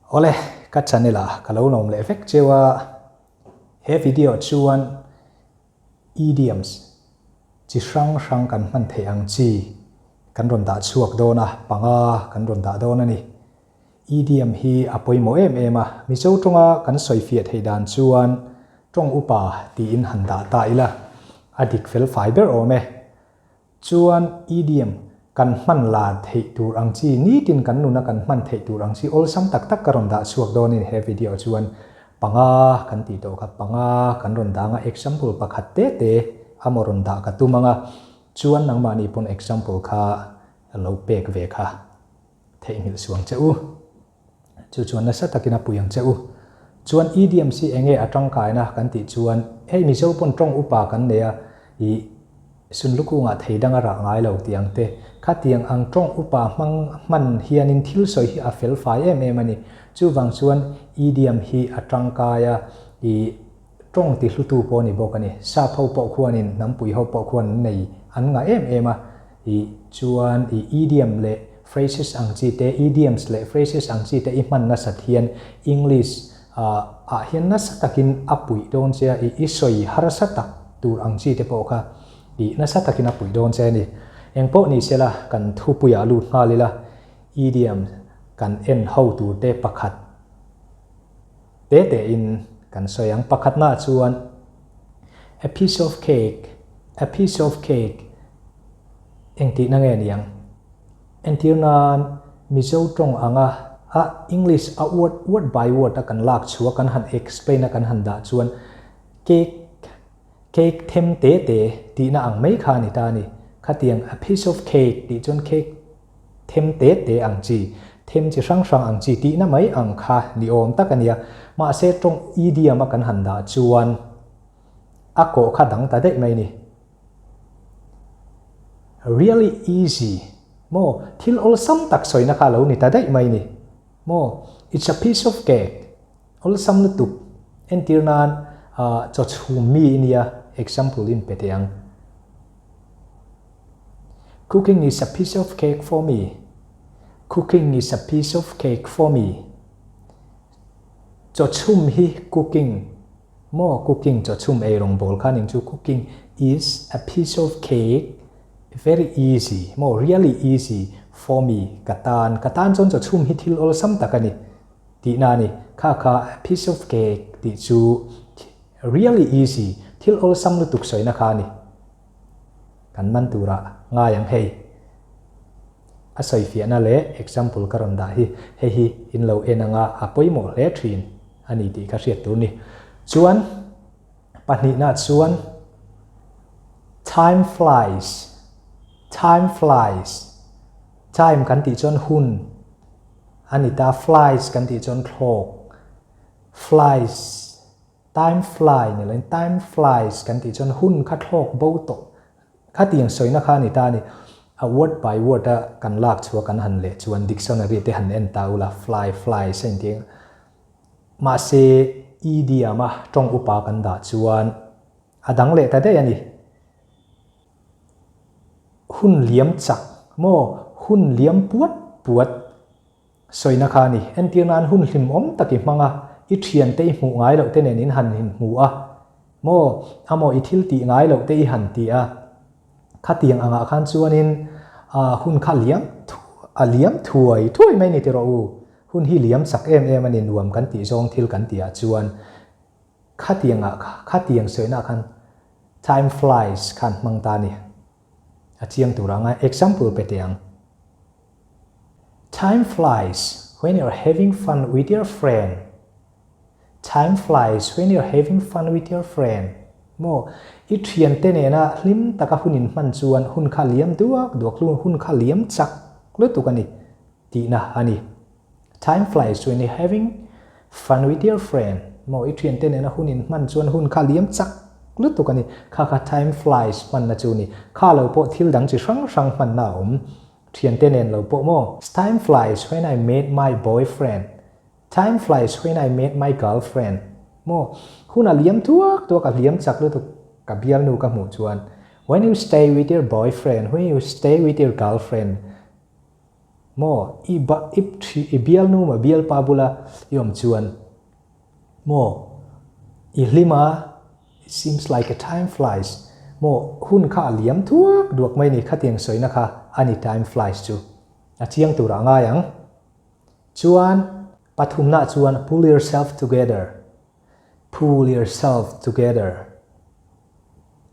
Awle, ka channel ah ka lo lawm leh vek cheu a, he video chuan idioms chi hrang hrang kan hman theih ang chi kan rawn dah chhuak dawn a, panga kan rawn dah dawn a ni. Idiom hi a pawimawh em em a, Mizo tawnga kan sawifiah theih dan chuan tawng upa tiin han dah ta ila, a dik fel fai ber awm e. Chuan idiom kan hman lar theih tur ang chi, nitin kan nuna kan hman theih tur ang chi awlsam tak tak ka rawn dah chhuak dawnin he video chuan panga kan tih tawh kha panga kan rawn dah anga example pakhat te te amaw rawn dah ka tum anga chuan nangmahni pawn example kha lo pek ve kha theihnghilh suang che u. Chu chuan nasa takin a pui ang che u. Chuan idioms hi enge a tangkaina kan tih chuan hei Mizo pawn tawng upa kan nei a, ih Sunlukungah thei dang a rah ngai lo tih ang te. Khatiang ang tawng upa hmang hman hianin thil sawi hi a fel fai em em a ni. Chuvang chuan idiom hi a tangkai a, ih tawng ti hlutu pawh a ni bawk a ni. Sap ho pawh khuanin hnampui ho pawh khuan an nei an ngah em em a, ih chuan ih idiom leh Phrases ang chi te, idioms leh phrases ang chi te i hman nasat hian English ah hian nasa takin a puih dawn che a, i i sawi harsa tak tur ang chi te pawh kha i nasa takin a puih dawn che a ni. Engpawh ni sela kan thupuiah lut nghal ila, idiom kan en ho tur te pakhat te tein kan sawi ang. Pakhatnaah chuan a piece of cake, a piece of cake engtihna nge niang? Entir nan, Mizo tawng anga a English a word word by word a kan lak chhuah kan han explain a kan han dah chuan cake cake them te te tihna ang mai kha a ni ta a ni. Khatiang a piece of cake tih chuan cake them te te ang chi, them chi hrang hrang ang chi tihna mai ang kha ni awm tak a nia. Mahse tawng idiom a kan han dah chuan a kawh kha dang ta daih mai a ni. Really easy maw? Thil awlsam tak sawina kha a lo ni ta daih mai ni maw? It's a piece of cake awlsam lutuk entir nan chaw chhum mi i nia example in pe teh ang. Cooking is a piece of cake for me Cooking is a piece of cake for me Chaw chhum hi cooking Maw cooking chaw chhum ei rawng bawl khan eng chu cooking is a piece of cake very easy maw really easy for me ka tan ka tan chuan chaw chhum hi thil awlsam tak a ni tihna a ni kha kha a piece of cake tih chu really easy thil awlsam lutuk sawina kha a ni kan man turah ngai ang hei a sawifiahna leh example ka rawn dah hi hei hi in lo en anga a pawimawh hle thin. a ni tih kha hriat tur ni. Chuan pahnihna chuan time flies, time flies, time kan tih chuan hun a ni ta, flies kan tih chuan thlawk, flies, time fly ni loin time flies kan tih chuan hun kha thlawk bo tawh Khatiang sawina kha a ni ta a ni. A word by word a kan lak chhuah kan han leh chuan dictionary te han en ta ula, fly, flies a inti ang. Mahse, idiom a tawng upa kan dah chuan a dang leh ta daih a ni. Hun liam chak maw, hun liam puat puat sawina kha a ni. Entir nan hun hlimawm tak i hmang a, i thiante i hmuh ngai loh te nen in han inhmu a, Maw, a maw i thil tih ngai loh te i han ti a, khatiang angah khan chuanin hun kha liam a liam thuai thuai mai ni tiraw u, hun hi liam chak em em a ni nuam kan tih zawng thil kan tih ah chuan khatiang ah khatiang sawina khan time flies khan hmang ta a ni, a chiang tur anga example pe teh ang. Time flies when you're having fun with your friend. Time flies when you're having fun with your friend. Maw, i thiante nena hlim taka hun in hman chuan hun kha liam duak duak hlun hun kha liam chak lutuk a ni tihna a ni. Time flies when you're having fun with your friend. Maw, i thiante nena hun in hman chuan hun kha liam chak lutuk a ni. Kha kha time flies hmanna chu ni. Kha lo pawh thil dang chi hrang hrang hmanna a awm. Thiante nen lo pawh maw. Time flies when I met my boyfriend. Time flies when I met my girlfriend maw hun a liam tuak tuak a hliam chak lutuk ka bialnu ka hmuh chuan when you stay with your boyfriend when you stay with your girlfriend. Maw i ba i thi i bialnu maw bialpa bula i awm chuan maw i hlim a, it seems like a time flies maw hun kha a liam thuak duak mai ni khatiang sawina kha a ni time flies chu a chiang turah a ngai ang. Chuan pathumna chuan pull yourself together pull yourself together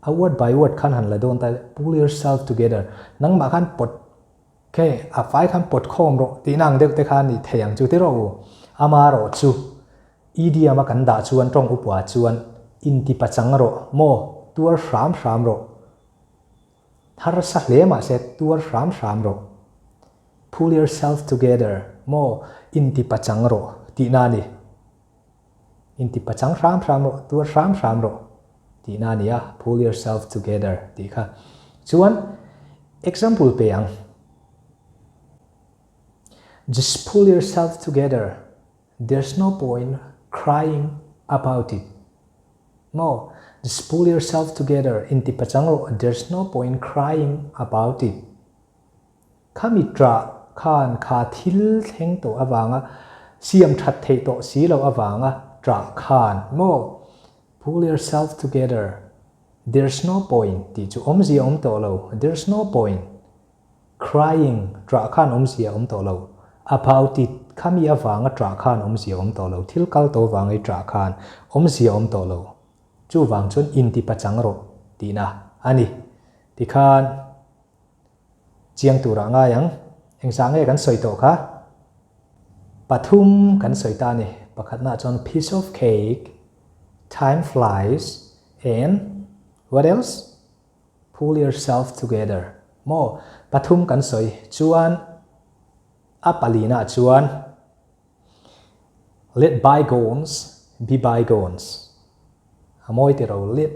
a word by word khan han la dawn ta pull yourself together nangmah khan pawt Khe, a fai khan pawt khawm rawh tihna ang deuh te kha a nih thei ang chu ti rawh u. Ama rawh chu idiom a kan dah chuan tawng upua chuan inti pachang rawh maw tuar hram hram rawh. Harsa hle mahse tuar hram hram rawh. Pull yourself together maw inti pachang rawh tihna a ni. Inti pachang hram hram rawh, tuar hram hram rawh tihna a ni a, pull yourself together tih kha. Chuan example pe ang. Just pull yourself together, there's no point crying about it. Maw? Just pull yourself together, inti pachang rawh, there's no point crying about it. Khami ṭah khan kha thil thleng tawh avanga siam ṭhat theih tawh si loh avanga ṭah khan maw Pull yourself together, there's no point tih chu awmzia awm tawh lo, there's no point crying ṭah khan awmzia awm tawh lo, about it khami avanga ṭah khan awmzia awm tawh lo, thil kal tawh avanga i ṭah khan awmzia awm tawh lo, chuvang chuan intipachang rawh tihna a ni. Tikhan. Chiang turah ngai ang. Engzah nge kan sawi tawh kha? Pathum kan sawi ta a ni. Pakhatnaah chuan piece of cake, time flies and what else? Pull yourself together. Maw? Pathum kan sawi chuan a palinaah chuan Let bygones be bygones. A mawi ti ro let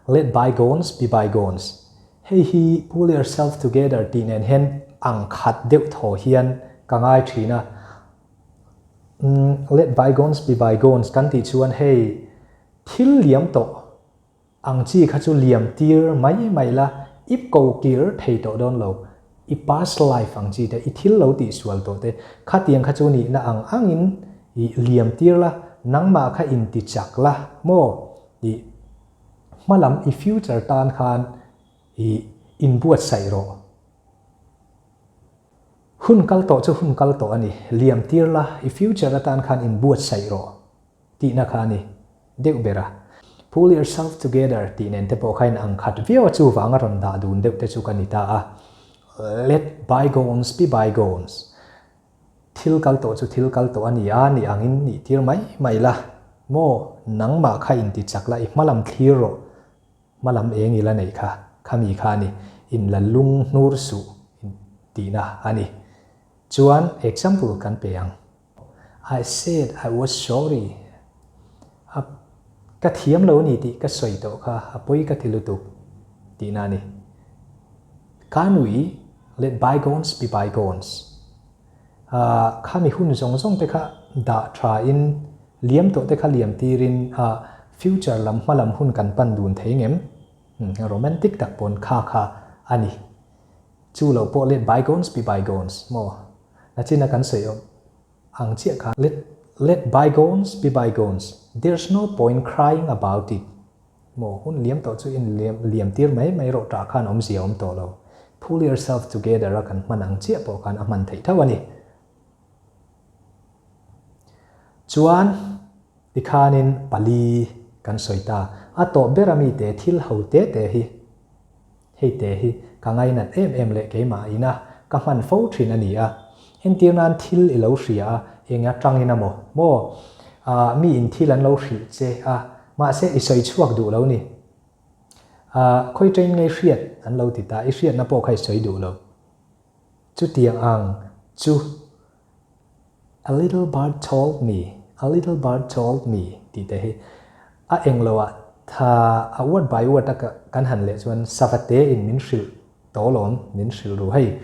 Let bygones be bygones. Hei hi pull yourself together tih nen hian ang khat deuh thaw hian ka ngai thin a. Let bygones be bygones kan tih chuan hei thil liam tawh Ang chi kha chu liam tir mai mai la, i ko kir thei tawh dawn lo. I past life ang chi te, i thil lo tih sual tawh te, khatiang kha chu nihna ang angin i liam tir la, nangmah kha inti chak la maw? I hmalam i future tan khan i inbuatsaih rawh. Hun kal tawh chu hun kal tawh a ni, liam tir la, i future atan khan inbuatsaih rawh. Tihna kha a ni deuh ber a. Pull yourself together tih nen te pawh kha in ang khat viau a chuvang a rawn dah dun deuh te chu ka ni ta a. Let bygones be bygones. Thil kal tawh chu thil kal tawh a ni a, ni angin nih tir mai mai la. Maw, nangmah kha inti chak la, i hmalam thlir rawh. Hmalam eng ila neih kha, khami kha a ni. In la lung hnur suh tihna a ni. Chuan example kan pe ang. I said I was sorry. A, ka thiam lo a ni tih ka sawi tawh kha, a pawi ka ti lutuk tihna a ni. Ka nui, let bygones be bygones. A, khami hun zawng zawng te kha dah tha in, liam tawh te kha liam tirin, a, future lam hma lam hun kan pan dun thei ngem? Romantic tak pawn kha kha a ni. Chu lo pawh let bygones be bygones maw? Nachina kan sawi awm ang chiah kha let let bygones be bygones there's no point crying about it maw hun liam tawh chu in liam liam tir mai mai rawh tah khan awmzia awm tawh lo pull yourself together a kan hman ang chiah pawh khan a hman theih tho a ni. Chuan tikhanin pali kan sawi ta a tawh ber ami te thil ho te te hi Hei te hi ka ngainat em em leh keimah ina ka hman fo thin a ni a. Entir nan thil i lo hria a, eng atangin a maw? Maw? Ah, mi in thil an lo hrilh che a, mahse i sawi chhuak duh lo ni. Ah, khawi train ngei hriat an lo ti ta, i hriatna pawh kha i sawi duh lo. Chutiang ang chu A little bird told me, a little bird told me tih te hi a englo ah tha a word by word a kan han leh chuan sava te in min hrilh tawh alawm, min hrilh ru hei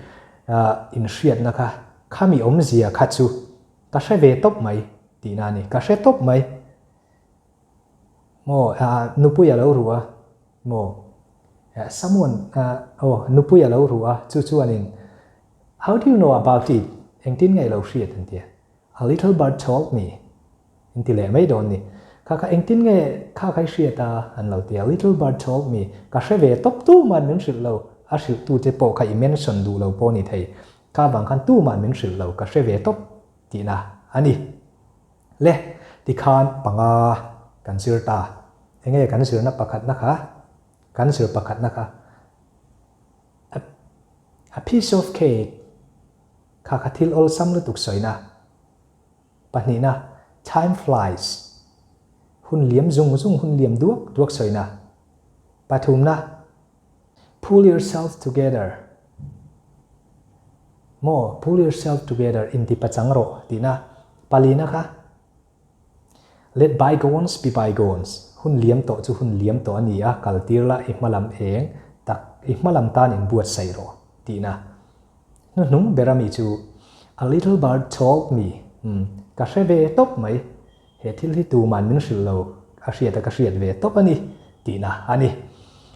in hriatna kha khami awmzia kha chu ka hre ve tawp mai tihna a ni, ka hre tawp mai. Maw nupui a lo ru a maw someone aw nupui a lo ru a chu chuanin. How do you know about it? Engtin nge i lo hriat? An ti a. A little bird told me. An ti leh mai dawn ni. Kha kha engtin nge kha kha i hriat a? An lo ti a. Little bird told me. Ka hre ve tawp tuman min hrilh lo. A hrilh tu che pawh kha i mention duh lo pawh ni thei. Kha vang khan tuman min hrilh lo. Ka hre ve tawp tihna a ni. Le, tikhan panga kan zir ta. Enge kan zirna pakhatna kha? Kan zir pakhatna kha a a piece of cake kha kha thil awlsam lutuk sawina. Pahnihna, time flies, hun liam zung zung hun liam duak duak sawina. Pathumna, pull yourself together, maw pull yourself together inti pachang rawh tihna. Palina kha, let bygones be bygones, hun liam tawh chu hun liam tawh a ni a, kal tir la i hmalam eng tak i hmalam tan inbuatsaih rawh tihna. Hnuhnung ber ami chu A little bird told me umm ka hre ve tawp mai, he thil hi tuman min hrilh lo a hriat a ka hriat ve tawp a ni tihna a ni.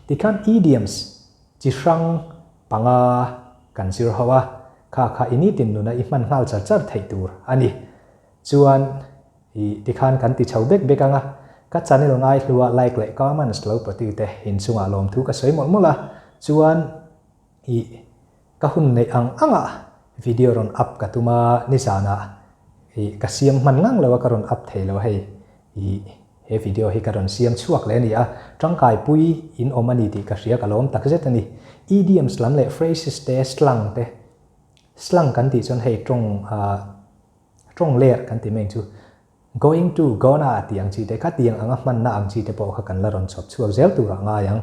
Tikhan idioms chi hrang panga kan zir ho a, kha kha i nitin nuna i hman nghal char char theih tur a ni. Chuan i tikhan kan ti chho bek bek ang a, ka channel ngaihlua like leh comments lo pawtute inchungah lawmthu ka sawi mawlh mawlh a, chuan i Ka hun neih ang angah video rawn up ka tum a, nizanah ih ka siam hman ngang lo a ka rawn up thei lo hei ih he video hi ka rawn siam chhuak leh a ni a, tangkaipui in awm a ni tih ka hria ka lawm tak zet a ni. Idioms lam leh phrases te slang te slang kan tih chuan hei tawng ah tawng ler kan ti mai ang chu. Going to, gonna tih ang chi te kha tiang anga hmanna ang chi te pawh kha kan la rawn chhawp chhuak zel turah ngai ang.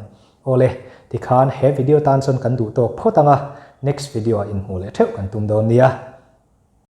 Awle, tikhan he video tan chuan kan duh tawk phawt ang a, next video ah inhmuh leh theuh kan tum dawn nia.